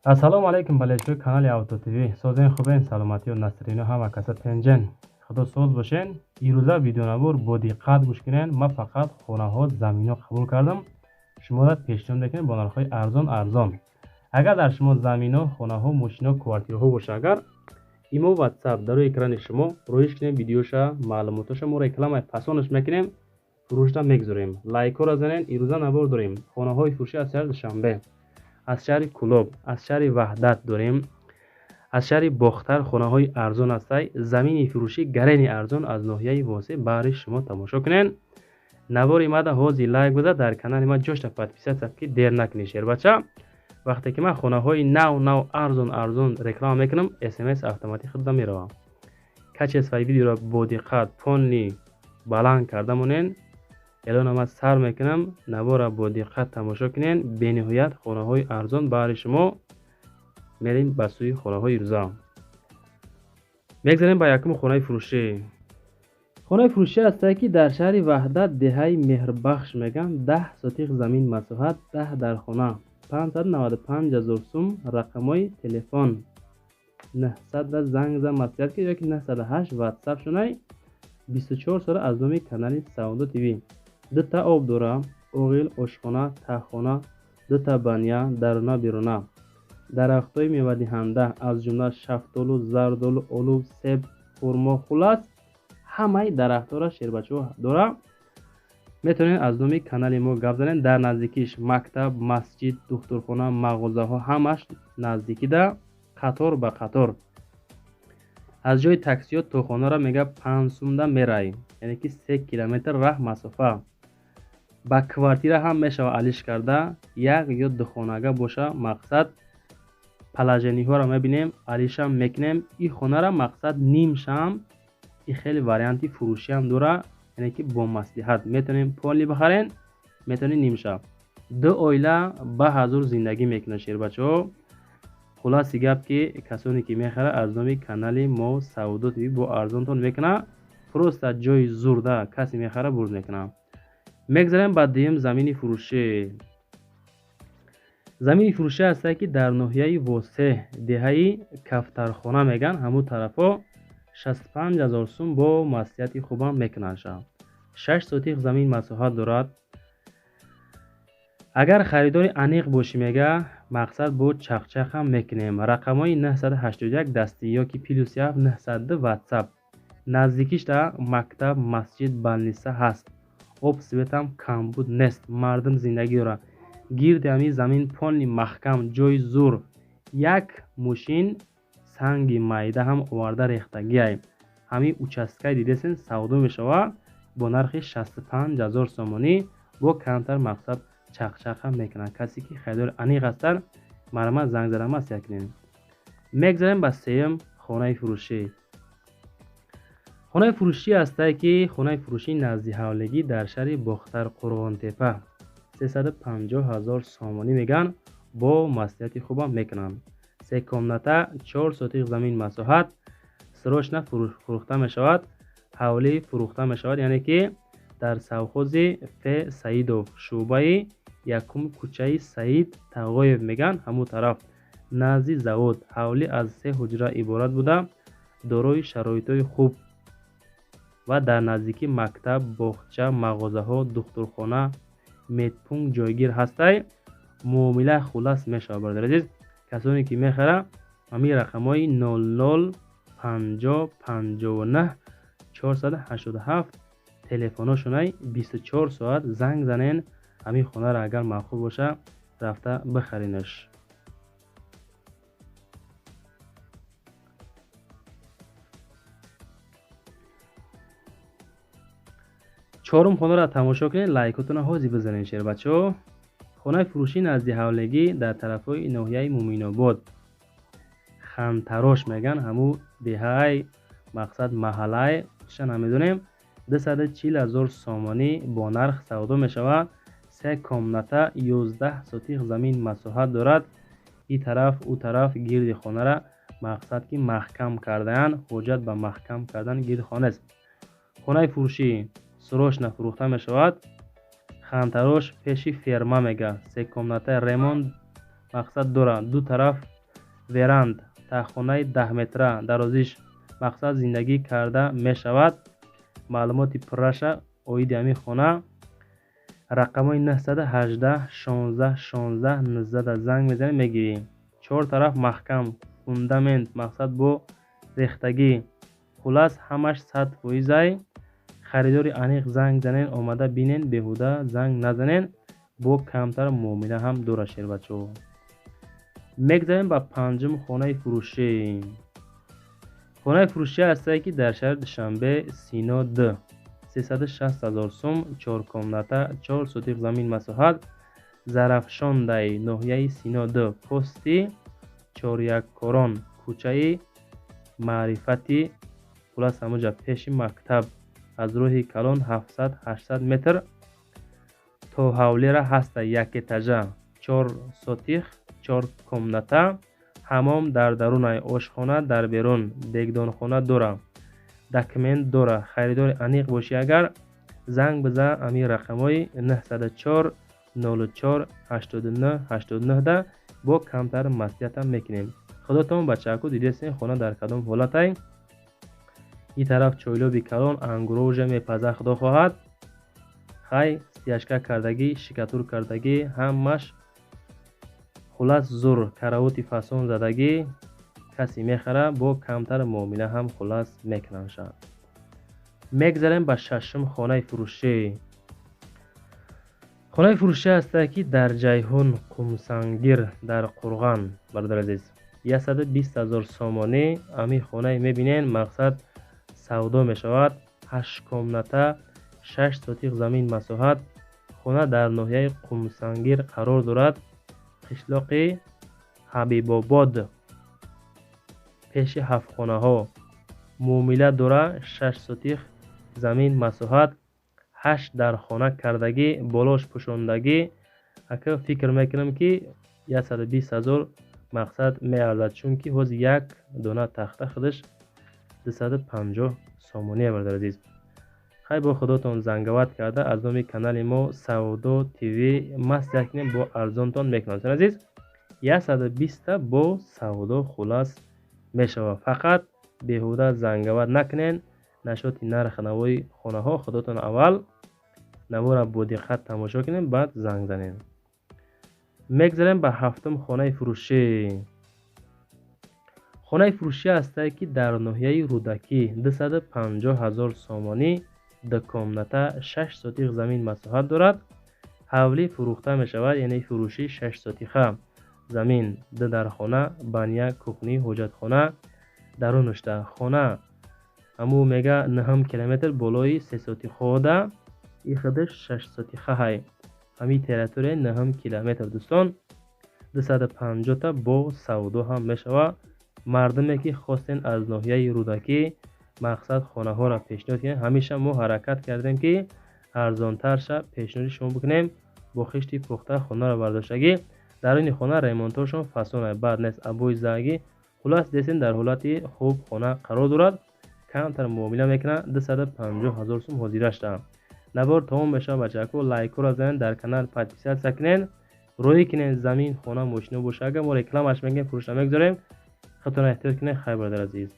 Ассалому алайкум, болельщикои канали Авто ТВ. Созен, хубен, саломатию насрино ҳама каса тенҷен. Худо соз бошен. Ирӯза видеонавор бо диққат гӯш кунен. Ман фақат хонаҳо, заминҳо қабул кардам. Шуморо пешниҳод мекунем бо нархҳои арзон арзон. Агар дар шумо заминҳо, хонаҳо, мошино, квартираҳо боша, агар имо, WhatsApp дар рӯи экрани шумо роиш кунем видеоша, маълумотоша мо рекламаи пасонаш мекунем, фурӯшда мегузорем. Лайкҳоро занен. Ирӯза навор дорем. Хонаҳои фурӯшӣ аз шаҳри Душанбе, аз шаҳри Кӯлоб, аз шаҳри Ваҳдат дорем, аз шаҳри Бохтар хонаҳои арзон ҳастай, замини фурӯшӣ гарени арзон аз ноҳияи Восеъ баҳри шумо тамошо кунен. Навори мада ҳозир лайк биза, дар канали ма ҷошта подписаться, ки дер накунӣ, шербача. Вақте ки ман хонаҳои нав нав арзон арзон реклама мекунам, смс автоматӣ худда меравам. Качествои видеоро бо диққат полный баланд карда монен. Эълона ман сар мекунам, навора бо диққат тамошо кунен. Бениҳоят хонаҳои арзон баҳри шумо. Мерем ба сӯи хонаҳои ирӯза. Мегзарем ба якуми хонаи фурӯшӣ. Хонаи фурӯшӣ ҳастае, ки дар шаҳри Ваҳдат, деҳаи Меҳрбахш мегӯянд, 10 сотиқ замин масоҳат, 10 дар хона, 595 ҳазор сум. Рақамҳои телефон 900 занг зан, маслиҳат ки ёки 908 WhatsApp шунай, 24 сола аз номи канали Савдо ТВ. Дута об дора, оғил, ошхона, таххона, дута баня, даруна беруна, дарахтҳои мевадиҳанда, аз ҷумла шафтолу, зардолу, олу, себ, хурмо, хулас ҳамаи дарахтҳоро шербачаҳо дора. Метавонед аз номи канали мо гап занед. Дар наздикиш мактаб, масҷид, духтурхона, мағозаҳо ҳамаш наздикида, қатор ба қатор. Аз ҷои таксиҳо то хонаро мега 5 сумда мерай, яъне ки 3 километр раҳ масофа. Ба квартира ҳам мешава алиш карда, як ё духонага боша, мақсад положениҳоро мебинем, алишам мекунем. И хонара мақсад нимшам и хеле варианти фурӯшиам дора, яъне ки бо маслиҳат метавонем полный бихарен, метавонем нимша. Ду оила ба ҳазур зиндагӣ мекунад, шербачаҳо. Хулоси гап, ки касоне ки мехарад, аз номи канали мо Савдо ТВ бо арзонтон мекунад. Просто ҷои зурда касе мехарад, бурд мекунад. Мегзарем ба дуюм замини фурӯшӣ. Замини фурӯшӣ ҳастае, ки дар ноҳияи Восеъ, деҳаи Кафтархона мегӯянд, ҳамун тарафҳо, 65 ҳазор сум бо маслиҳати хубам мекунанд. 6 сотиқ замин масоҳат дорад. Агар харидори аниқ бошӣ, мега, мақсад бо чақчақ ҳам мекунем. Рақамҳои 981 дастӣ ёки плюс 7 902 WhatsApp. Наздикишда мактаб, масҷид, больница ҳаст. Об, светам камбуд нест, мардум зиндагӣ дорад. Гирди ҳамин замин полный маҳкам, ҷои зур. Як мошин санги майда ҳам оварда рехтагиай. Ҳамин участкаи дидесен савдо мешавад бо нархи 65 ҳазор сомонӣ, бо камтар мақсад чақчақ ҳам мекунанд. Касе ки харидори аниқ ҳастанд, марҳамат занг зада маслиҳат кунед. Мегзарем ба сеюм хонаи фурӯшӣ. Хонаи фурӯшӣ ҳастае, ки хонаи фурӯшии назди ҳавлигӣ дар шаҳри Бохтар, Қурғонтепа, 350 ҳазор сомонӣ мегӯянд, бо маслиҳати хубам мекунанд. Се комната, 4 сотиқ замин масоҳат, срочно фурӯхта мешавад, ҳавлӣ фурӯхта мешавад, яъне ки дар совхози Ф Саидов, шӯъбаи якум, кӯчаи Саид Тағоев мегӯянд, ҳамун тараф, назди завод. Ҳавлӣ аз се ҳуҷра иборат буда, дорои шароитҳои хуб ва дар наздикӣ мактаб, боғча, мағозаҳо, духтурхона, медпункт ҷойгир ҳастай. Муомила хулас мешавад, бародари азиз. Касоне ки мехарад, ҳамин рақамҳои 00 50 59 487 телефоношонай, 24 соат занг занен. Ҳамин хонаро агар маъқул боша, рафта бихаренаш. Чорум хонаро тамошо кунед, лайкотонро ҳозир бизанед, шербачаҳо. Хонаи фурӯшӣ назди ҳавлигӣ дар тарафҳои ноҳияи Муминобод, Хантарош мегӯянд, ҳамун деҳаи, мақсад маҳаллаи ша намедонем, 240 ҳазор сомонӣ бо нарх савдо мешавад. Се комната, 11 сотиқ замин масоҳат дорад. И тараф, ӯ тараф гирди хонара мақсад ки маҳкам кардаанд, ҳоҷат ба маҳкам кардан гирди хона нест. Хонаи фурӯшӣ срочно фурӯхта мешавад. Хантарош, пеши ферма мега. Се комната, ремонт мақсад дорад, ду тараф. Веранд, тахтхонаи 10 метра дарозиш, мақсад, зиндагӣ карда мешавад. Маълумоти пурраша оиди ҳамин хона рақамҳои 918 16 16 19 занг мезанем, мегирӣ. Чор тараф маҳкам, фундамент, мақсад, бо рехтагӣ, хулас, ҳамаш 100 фоизай. Харидори аниқ занг занен, омада бинен, беҳуда занг назанен. Бо камтар муомила ҳам дорад, шербачаҳо. Мегзарем ба панҷум хонаи фурӯшӣ. Хонаи фурӯшӣ ҳастае, ки дар шаҳри Душанбе, Сино д, 360 000 сум, чор комната, 4 сотих замин масоҳат, Зарафшондай, ноҳияи Сино д, пости Чоряккорон, кӯчаи Маърифати, хулас, ҳамуҷа пеши мактаб, аз роҳи калон 700-800 метр то ҳавлира ҳаста. Як этажа, 4 сотих, чор комната, ҳамом дар дарунай, ошхона дар берун, дегдонхона дора, документ дора. Харидори аниқ бошӣ агар, занг биза ҳамин рақамҳои 904 04 89 89 да, бо камтар маслиҳатам мекунем. Худотон, бачааку, дидесен, хона дар кадом ҳолатай. Ин тараф чойлоби калон, ангуро уже мепаза, худо хоҳад. Хай, стяжка кардагӣ, штукатур кардагӣ, ҳамаш, хулас, зур, каравоти фасон задагӣ. Касе мехара, бо камтар муомила ҳам, хулас, мекунанд. Мегзарем ба шашум хонаи фурӯшӣ. Хонаи фурӯшӣ ҳастае, ки дар Ҷайҳун, Қумсангир, дар Қурған, бародари азиз, 120 000 сомонӣ. Ҳамин хонае мебинен, мақсад, савдо мешавад. Ҳашт комната, 6 сотих замин масоҳат. Хона дар ноҳияи Қумсангир қарор дорад, қишлоқи Ҳабибобод, пеши ҳафтхонаҳо. Муомила дора. 6 сотих замин масоҳат, ҳашт дар хона кардагӣ, болош пӯшондагӣ. Ака, фикр мекунам, ки 120 000, мақсад, меарзад, чунки ҳозир як дона тахта худаш 250 сомоние, бародари азиз. Хай, бо худотон занговат карда, аз номи канали мо Савдо ТВ маслиҳат кунем, бо арзонтон мекунам. Азиз, 120-та бо савдо, хулас, мешавад. Фақат беҳуда занговат накунен насчёти нархи навои хонаҳо. Худотон аввал навора бо диққат тамошо кунем, баъд занг занем. Мегзарем ба ҳафтум хонаи фурӯшӣ. Хонаи фурӯшӣ ҳастае, ки дар ноҳияи Рӯдакӣ, 250 000 сомонӣ, ду комната, 6 сотих замин масоҳат дорад. Ҳавлӣ фурӯхта мешавад, яъне фурӯшӣ. 6 сотиха замин, ду дархона, баня, кухня, ҳоҷатхона дарунушта. Хона ҳамун мега 9 километр болои сесотихода, и худаш 6 сотихаҳай. Ҳамин территория 9 километр, дӯстон, 250-та бо савдо ҳам мешавад. Мардуме ки хостен аз ноҳияи Рӯдакӣ, мақсад, хонаҳоро пешниҳод кунем, ҳамеша мо ҳаракат кардем, ки арзонтарша пешниҳоди шумо бикунем. Бо хишти пухта хонаро бардоштагӣ, даруни хона ремонтҳошон фасона, бад нест, обои заагӣ, хулас, десен, дар ҳолати хуб хона қарор дорад. Камтар муомила мекунад, 250 000 сум ҳозира шуда. Навор тамом мешавад, бачако. Лайкҳоро занед, дар канал подписаться кунед, рӯӣ кунед. Замин, хона, мошино боша агар, мо рекламаш мекунем, фурӯшта мегузорем. Худтон эҳтиёт кунед. Хайр, бародари азиз.